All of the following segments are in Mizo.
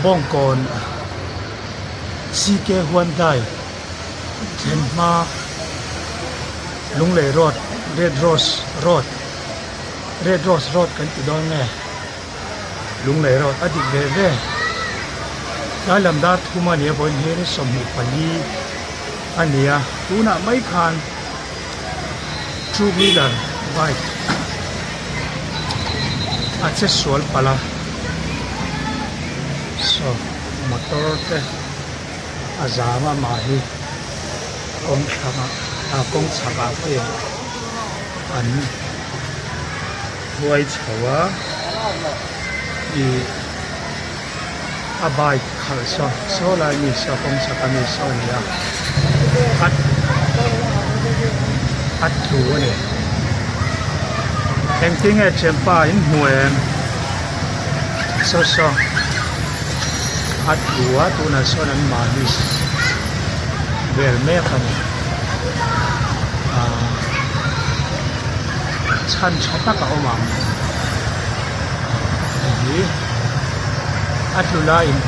Bawngkawn CK Hyundai thlen hma Lunglei road Red Rose road Red Rose road kan ti dawn nge Lunglei road a dik ve ve tlai lam dar thum a nia vawiin hian 24 a ni a tunah mai khan two wheeler bike a che sual palh a saw motor te a zam a mah hi kawng thlangah ah kawng chhakah te an hruai chho a ih a bike khalh saw saw lai mi saw kawng chhak a mi saw a ni a a a tlu a ni engtin nge thianpa in hmu em saw saw a tlu a tunah sawn an mahni vel mek a ni ahh chhan tha tak a awm ang hei hi a tlu lai in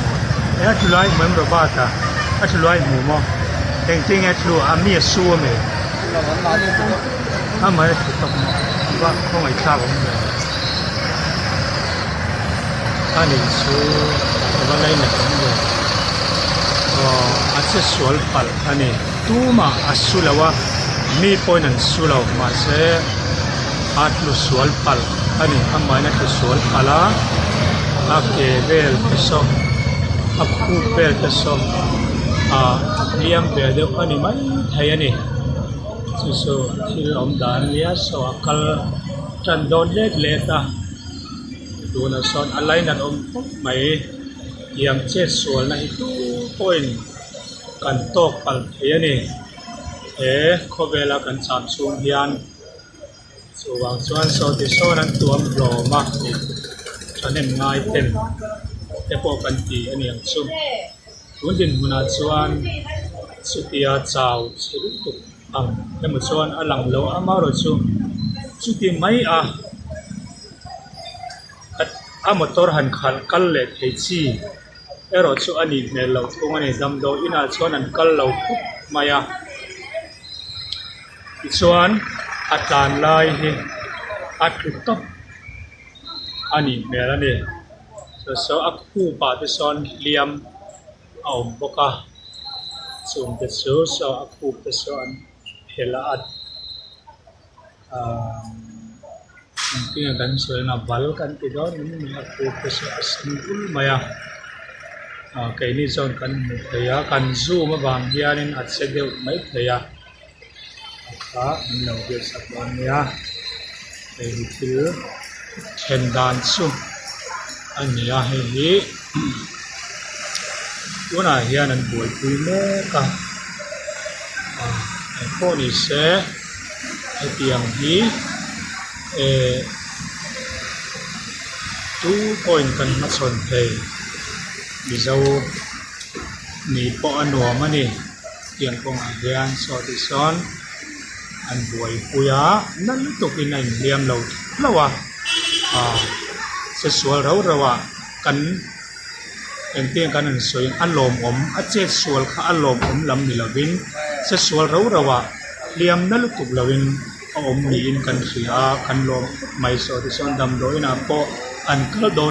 he a tlu lai hmu em Robert a a tlu lai hmu maw engtin nge a tlu a mi a su ami a mahni a tlu tawp maw va khawngaih thlak awm ve a nih chu a va lainat awm ve aw a che sual palh a ni tumah a su lo a mi pawhin an su lo mahse a tlu sual palh a ni amahin a tlu sual palh a a ke vel te saw a khup vel te saw ah hliam ve deuh a ni maithei a ni chu chu thil awm dan a nia saw a kal tan dawn let let a tunah sawn a lainat awm khawp mai tiang chet sualna hi tu pawhin kan tawk palh thei a ni he khawvela kan cham chhung hian. Chuvang chuan saw ti sawn an tuam hlawm a ni thahnem ngai ten te pawh kan ti a ni ang chu. Tun dinhmunah chuan chutia chau chhe lutuk ang emaw chuan a lang lo a amaherawhchu chuti mai a a motor han khalh kal leh thei chi erawh chu a nih hmel loh thung a ni. Damdawi inah chuan an kal lo khawp mai a. Tichuan a tlan lai hi a tlu tawp a nih hmel a ni. Saw saw a khup ah te sawn hliam a awm bawk a chung te chu saw a khup te saw an phelh a ahh engtin nge kan sawi ang a bal kan ti dawn em ni a khup te saw a sen bul mai a ah keini chuan kan hmu thei a kan zoom avang hianin a che deuh maithei a. Kha an lo biak sak dawn nia hei hi thil then dan chu a ni a hei hi tunah hian an buaipui mek a ah engpawh ni se hetiang hi eh tu pawhin kan hmachhawn thei mizo nih pawh a nuam a ni. Tiang kawngah hian saw ti sawn an buaipui a na lutukin a inhliam lo hlauh a ah che sual rau rau ah kan engtin kan han sawi a lawmawm a chet sual kha a lawmawm lam ni lovin che sual rau rau ah hliam na lutuk lovin a awm niin kan hria a kan lawm khawp mai saw ti sawn damdawiin ah pawh an kal dawn.